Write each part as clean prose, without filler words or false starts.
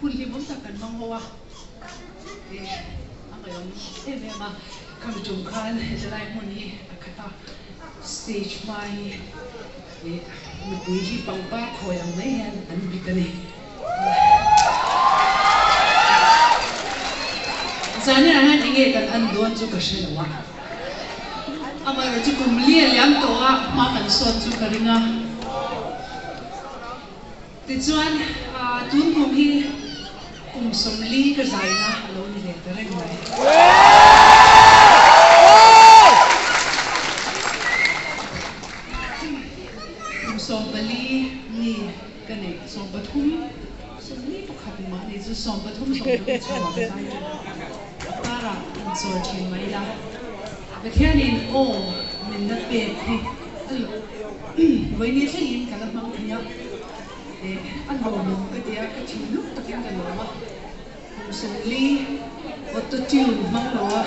Hun hlimawm tak kan hmang ho a, eh a ngaihawm em em a, khami tum khan helai hmun hi a khat a, stage hma hi eh mipui hi pangpar khawi ang mai hian an bit a ni. Zaninah hian enge kan an dawn chu ka hre lo a, amaherawhchu kum li a liam tawh a, hma kan sawt chu ka ring a. Tichuan, tun kum hi kum 40 ka zaina a lo ni ve ta reng mai. Kum 14 mi ka neih, 13, 41 mah ni chu 13, 14 chho ah ka zai ṭan a, a karah han chawl ṭhin mai ila. Pathianin aw min la pek hi a lo vawiin thlengin ka la hmang thei a, eh a lawmawm ka ti a, ka thinlung takin ka lawm a, kum 40 auto tune hmang lo a,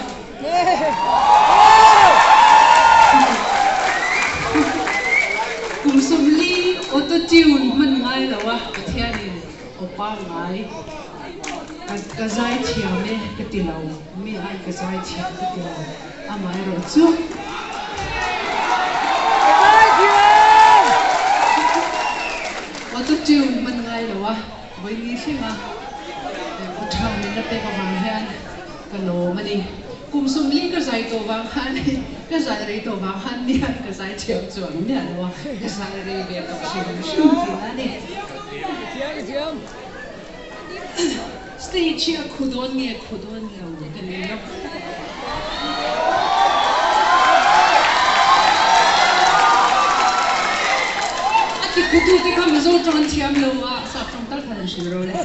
kum 40 auto tune hman ngai lo a Pathianin aw pangngai ka zai thiam e ka ti lo. Mi ai ka zai thiam ka ti lo, amaherawh chu. Ka zai thiam! Auto tune hman ngai lo a, vawiin thleng a, aw tha min la pek avang hian ka lawm a ni. Kum 40 ka zai tawh vang khan, ka zai rei tawh vang khan mian ka zai thiam chuang miah lo a, ka zai rei ve tawh hrim hrim tihna a ni. Ka thiam, ka thiam! Stage hi a khu dawn nge khu dawn lo ka ni lo. A ti khutute kha Mizo tawng an thiam lo a, sap tawng tal khan an hrilh ro le.